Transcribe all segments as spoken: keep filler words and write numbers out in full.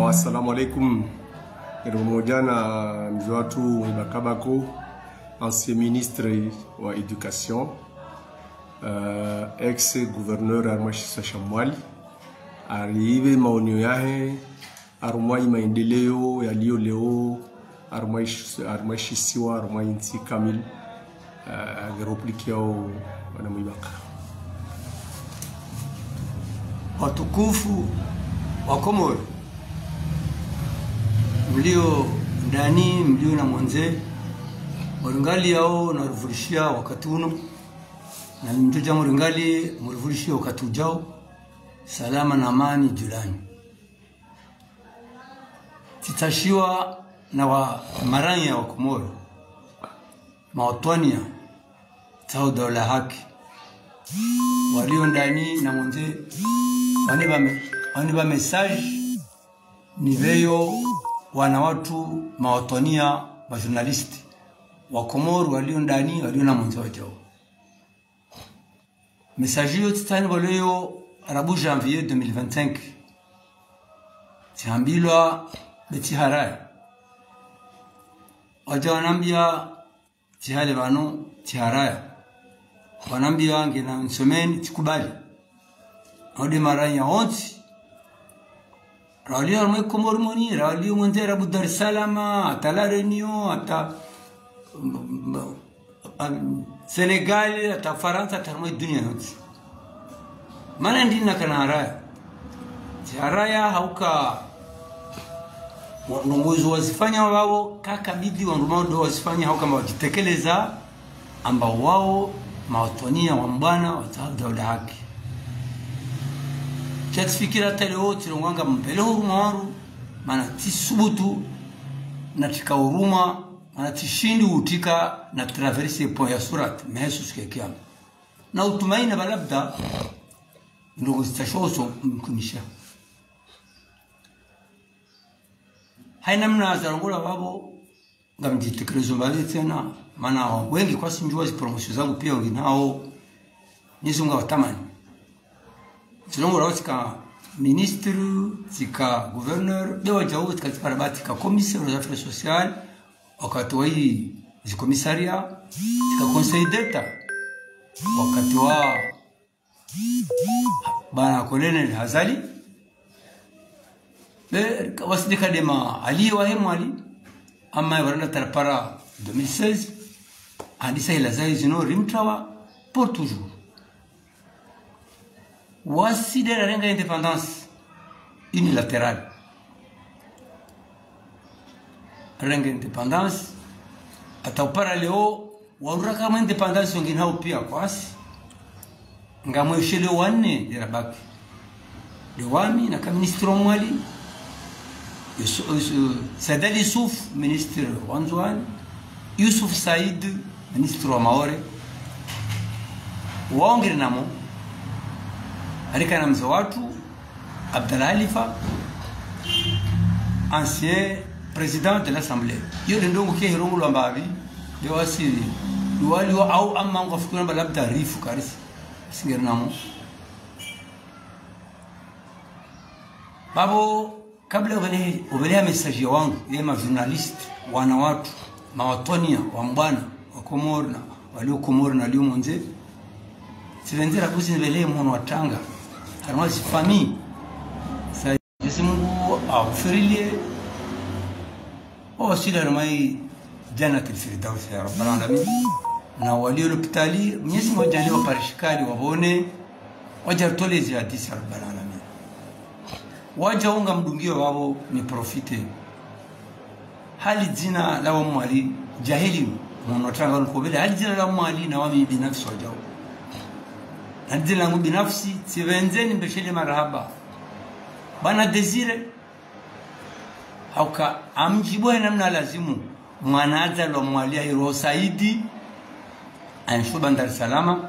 Assalamu alaikum. Ngari pvamoja na mze watru Mwibaka Bako, ancien ministre wa éducation, euh, ex-gouverneur harumwa shisiwa sha Mwali. Aripve maonio yahe harumwa yi maendeleo yaliyo leo harumwa ish-, harumwa ishisiwa, harumwa intsi kamili. Ah, nge replique yao, bwana Mwibaka. Watukufu wa Komori, mlio ndani, mlio na mwandze, mwaringaliyao na rivulishia wakati unu, na mdjodja mwaringali murivulishie wakati udjao, salama na amani dju lanyu. Tsitashiwa na wa maranya wa Komori, mawatwaniya, tsahao daula haki, walio ndani na mwandze, wanipva me-, wanipva message, nipveyo wana watru mawatwaniya, ma journaliste wa Komori, walio ndani, walio na mwandze wadjao. Message iyo tsitsahani pvaleyo rabu janvier deux mille vingt-cinq. Tsihambilwa be tsiharaya. Wadja wanambia tsihale pvanu tsiharaya. Wanambia ngena nsomeni tsikubali. Ode maranya wontsi. Rawalio harumwa Komori moni, rawalio mwandze rabu Dar es Salaam, hata La Réunion, hata, mm, mm, Sénégal, hata Farantsa, hata harumwa dunia yontsi. Mana ndina kana haraya. Tsiharaya hauka wa-, ndrongoo izo wazifanya wao, kakabidi wandru mao ndo wazifanya hauka mba wadjitekeleza, amba wao mawatwaniya wa mbwana, watsahao daula haki. Sha tsifikira hata leo tsilongwanga mbele huruma wandru, mana tsisubutu na tsika huruma, mana tsishindi utsika na traverser pont ya Sirat, mehesu siku ya kiyama. Na utumaini ba labda, ndrongoo zitsashoso mkunisha. Haina mna zarongolwa pvapvo, ngamdjitekelezo mbali tsena, mana wengi kwasi ndjuwa zi promotion zangu pia wengi nao, Mwenyezi Mungu awatamani. Tsilongolwa tsika ministre, tsika gouverneur, be wadjao tsika tsipara ba tsika commissaire aux affaires sociales, wakati wa yi zi commissariat, tsika conseil d'État, wakati wa bwana Colonel Azali. Be, wasindika dema ali wahe Mwali, ama yabaranda tarapara deux mille seize, handisa hila zahe zinu rimtrawa pour toujours. Wasi de rarenga indépendance unilatérale. Rarenga indépendance, hata upara leo, wandru raka mwe indépendance wengine hao pia kwasi. Ngamwesheleo wanne de rabaki. De wami, naka ministre wa Mwali, Yusu-, Yusu-, Said Ali Youssouf, ministre wa Ndzuani, Youssouf Said, ministre wa Maore. Wao ngari namo, harika na mze watru, Abdallah Halifa, ancien président de l'Assemblée. Iyo de ndrongoo ke hirongolwa mbapvi, de wasiri, de wali wa au ama ngwafikira mba labda rifu karisi, singari namo. Pvapvo, kabla upvele, upveleha message ya wangu, ye ma journaliste, wana watru, mawatwaniya, wa mbwana, wa Komori na, walio Komori na walio mwandze, tsipvendze rabu zi nipvelehe mhono wa tanga, harumwa zi famille. Sa Mwenyezi Mungu awaghufirilie, wawaswili harumwa yi Jannatil Firdaus ya Rabbal Alamin. Na walio lopitali, Mwenyezi Mungu awajaanlie wapare shikali, wapvone, wadja ritoleze hadisi ya Rabbal Alamin. Wadjao ngamdungio wapvo ni profite. Hali dzina la wa Mwali, djahili, mhono wa tanga nikopvele, hali dzina la Mwali na wami binafsi wadjao. Hali dzina langu binafsi, tsipvendze nimpveshelee marahaba bwana Désiré, hauka amdjibu he namna lazimu. Mwana adzalwa Mwali ahirwao Saidi, aenshio Dar es Salaam.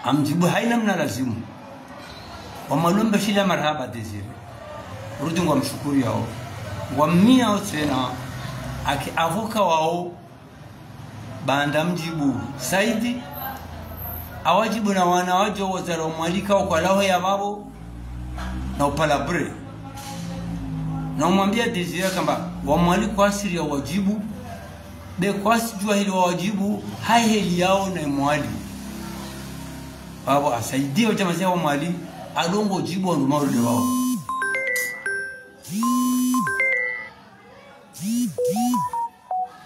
Amdjibu haina mna lazimu. Wa Mwali wampveshelea marahaba Désiré. Urudi ngwamshukuriyao. Ngwammiao tsena, haki avocat wao, baanda amdjibu Saidi, awadjibu na wana wadjo wadzalwa Mwali ka ukwalaho ya pvapvo, na upalabre. Na umwambia Désiré kamba wa Mwali kwasiri ya wadjibu, be kwasi djuwa heli wa wadjibu, hayi heli yao na Mwali. Babo asaidie udjamazi ya wa Mwali, adongo djibu wa nduma ule wao.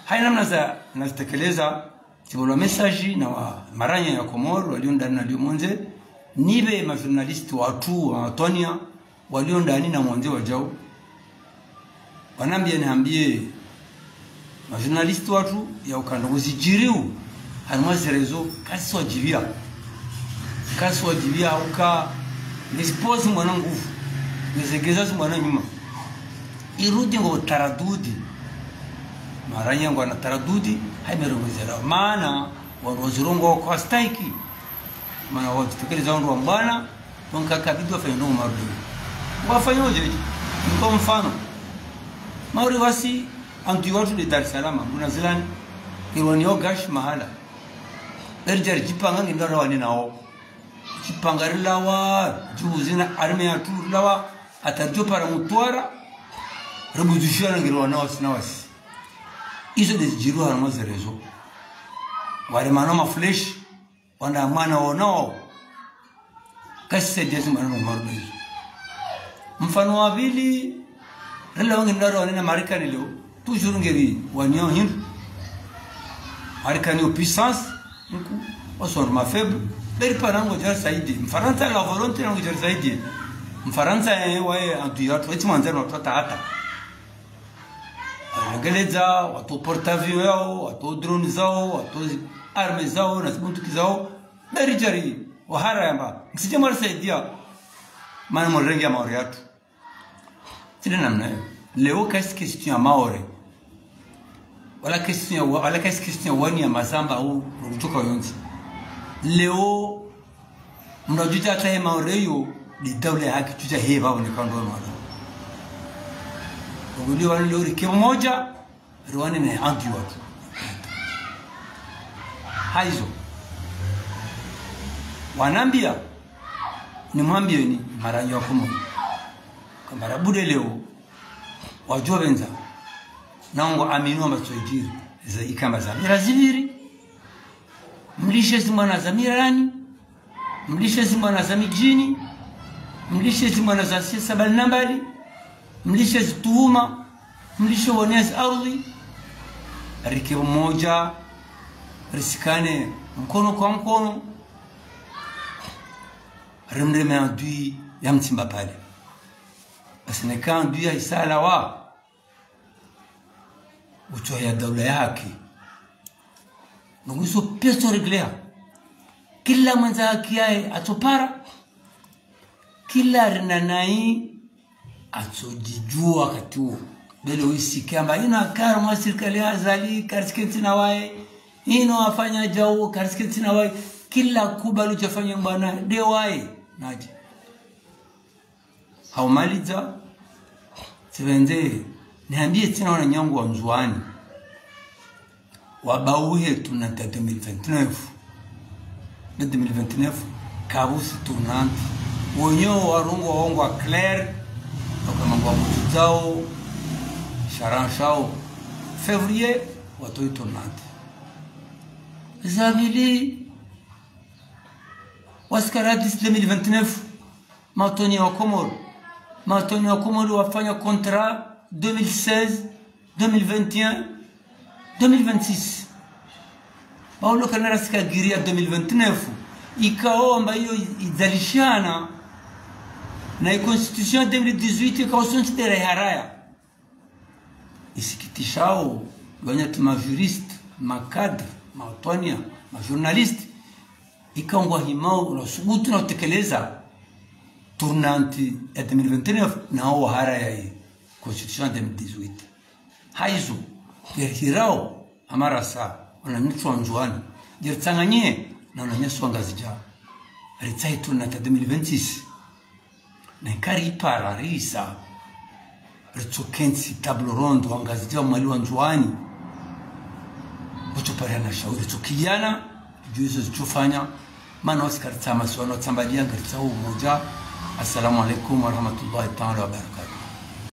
Hayi namna za, nazitekeleza, tsibolwa message na wa maranya ya Komori, walio ndani na walio mondze, nibe ma journaliste watru wa Antonia, walio ndani na mondze wadjao. Wanambia nihambie, ma journaliste watru ya ukanda nguzidjiriu, harimwa ze réseaux, kazisuwadjibia. Kazisuwadjibia, uka, nge expose mwana nguvu, nge zegeza mwana nyuma. Irudi ngo taradudi. Maranya ngwana taradudi, hayi mero ngwezera. Mana, wandru wazirongoa kwa stahiki. Mana wazitekeleza wandru wa mbwana, donc kabidi wafanye ndrongo marudi. Wafanye udje, niko mfano. Mauri wasi, antu watru de Dar es Salaam, muna zilani, irwani yo gash mahala. Erdjari djipanga nge ndara wani nao. Djipanga rilawa, djuhu zina arme ya tu rilawa, ata djo para mutwara, rebuzushiwa na ngirwa na wasi na wasi. Izo de zidjiriwa harimwa ze réseaux. Wale mano ma flèche, wana mwana wonao. Kasi saidia zi mwana mwana izo. Mfano wa pvili, rila wangi ndaro wanena Marekani leo, toujours ngeri wanyo hindru. Marekani yo puissance, nku, waso ma faible, beri pana ngudjari saidi. Mfarantsa la volonté ngudjari saidi. Mfarantsa, eh, waye antu yatru, eti mwandzani watru hata hata. Wangeleza, watru porte-avions yao, watru drone zao, watru arme zao, na zibunduki zao, beri djari, wahara yamba, msidje mwarisaidia, mana murenge ya Maore yatru. Tsi de namna iyo. Leo kayisi question ya Maore. Wala question ya wa-, wala kayisi question ya wani ya mazamba au rukutoka yontsi. Leo, mndru adjuwa hata ye Maore yo, de daula ya haki, djuwa he babo ni kando wala. Uguli wani leo rike mmoja, riwane ne anti watru. Hayizo. Wanambia, nimwambieni, maranya wa Komori. Kamba rabude leo, wadjo pvendza, na ngo amini wamba tsoidjiri, za ikamba za mira zipviri, mlishe zi mwana za mirani, mlishe zi mwana za midjini, mlishe zi mwana za siasa mbali na mbali, mlishe zi tuhuma, mlishe wonezi ardhi, rike mmoja, risikane mkono kwa mkono, rimreme adui ya mtsimba pale. Basi neka adui ya isala wa, utsoya daula ya haki. Nungu izo pia tso régler. Kila mwendza haki yaye atsopara. Kila rina nayi atsodjidjuwa wakati wo. Bele uisike amba ina kari mwa sirikali ya Azali, karisikentsi na waye. Ino afanya djau, karisikentsi na waye. Kila kubali udjafanya mbwana, de waye. Nadje. Haumaliza, tsipvendze, nihambie tsina wananyangu wa Ndzuwani. Wabauhe tournante ya deux mille vingt-neuf. Ne deux mille vingt-neuf, kabusi tournante. Wonyo warongoa wongoa clair, waka mangwa mutu zao, sharan shao. Février, watowe tournante. Za pvili, wasikara disi deux mille vingt-neuf, ma Antonia wa Komori. Ma Antonia wa Komori wafanya contrat deux mille seize, deux mille vingt et un, deux mille vingt-six. Paulo kanara sika giri ya deux mille vingt-neuf. Ikao amba iyo idzalishana na i constitution ya deux mille dix-huit ikao sontsi dera iharaya. Isikitishao, wanyati ma juriste, ma cadre, ma Antonia, ma journaliste, ikao ngwahimao, na usubutu na utekeleza tournante ya deux mille vingt-neuf, na o haraya i constitution ya deux mille dix-huit. Hayizo, ngeri hirao, amarasa, wananyatru wa Ndzuwani, ngeri tsanganye, na wananyatru wa Ngazidja. Ritsahe tournante ya deux mille vingt-six. Neka ripara risa, ritsokentsi table ronde wa Ngazidja wa Mwali wa Ndzuwani. Utsopariana shauri, ritsokiliana, dju izo zitsofanya, mana wasikari tsama siwano tsambaliya ngaritsaho umoja. Assalamu alaikum warahmatullahi taala wabarakatuh.